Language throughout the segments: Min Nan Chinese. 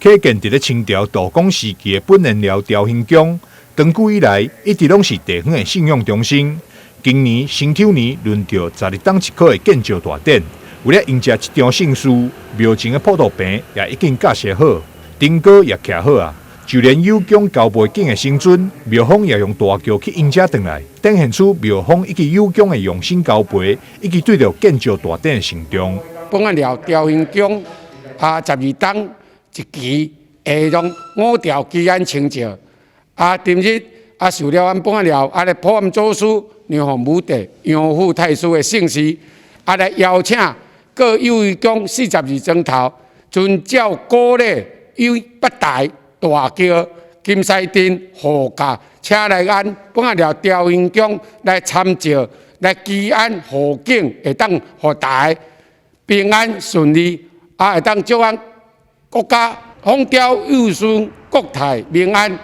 啟建佇咧清朝道光時期的本緣寮朝興宮，長久以來一直攏是地方的信仰中心。今年辛丑年輪著十二冬一考的建醮大典，為了迎接這場盛事，廟前的鋪路棚也已經架設好，燈光也徛好啊。就連有宮交袂緊的神尊，廟方也用大轎去迎接轉來，展現出廟方以及有宮的用心交陪，以及對著建醮大典的慎重。本緣寮朝興宮啊，十二冬一期會用五條祈安清醮啊，今日啊受了阮本緣寮啊咧普庵祖師梁鳳武帝楊府太師的聖旨，啊來邀請各有宮42尊頭，遵照古禮以八台大轎金獅陣護駕車來阮本緣寮朝興宮來參醮，來祈安護境，會當予大家平安順利，啊會當祝阮國家風調雨順，國泰民安。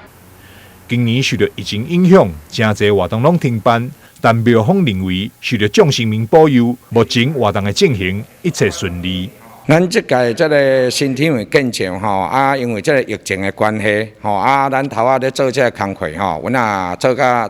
今年受著疫情影響，誠濟活動攏停辦，但廟方認為受著眾神明保佑，目前活動的進行一切順利。咱這屆這个新天會建醮吼，啊，因為這个疫情的關係吼，啊，咱頭仔咧做這个工課吼，阮也做甲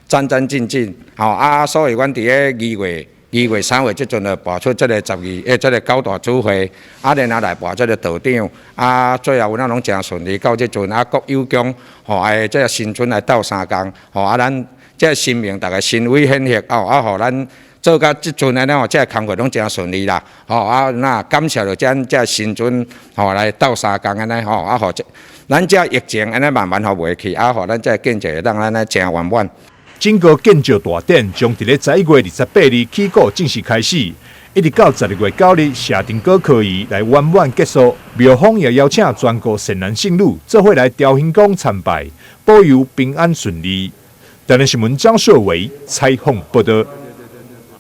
戰戰兢兢吼，啊，所以阮佇咧二月、2月、3月這陣就跋出這个十二欸，這个九大主會，啊，然後來跋這个道長，啊，最後阮仔攏誠順利，到這陣啊，各有宮吼，哎，這个神尊來鬥相共，吼，啊，咱這个神明逐个神威顯赫，哦，啊，予咱做到這陣按呢吼，這个工課攏誠順利啦，吼啊，那感謝著咱這神尊吼來鬥相共按呢吼，啊，予這咱這疫情按呢慢慢予袂去，啊，予咱這建醮會當按呢誠圓滿。整個建醮大典將佇咧11月28日起鼓正式開始，一直到12月9日謝燈果科儀來圓滿結束。廟方也邀請全國善男信女做伙來朝興宮參拜，保佑平安順利。台南新聞張碩偉採訪報道。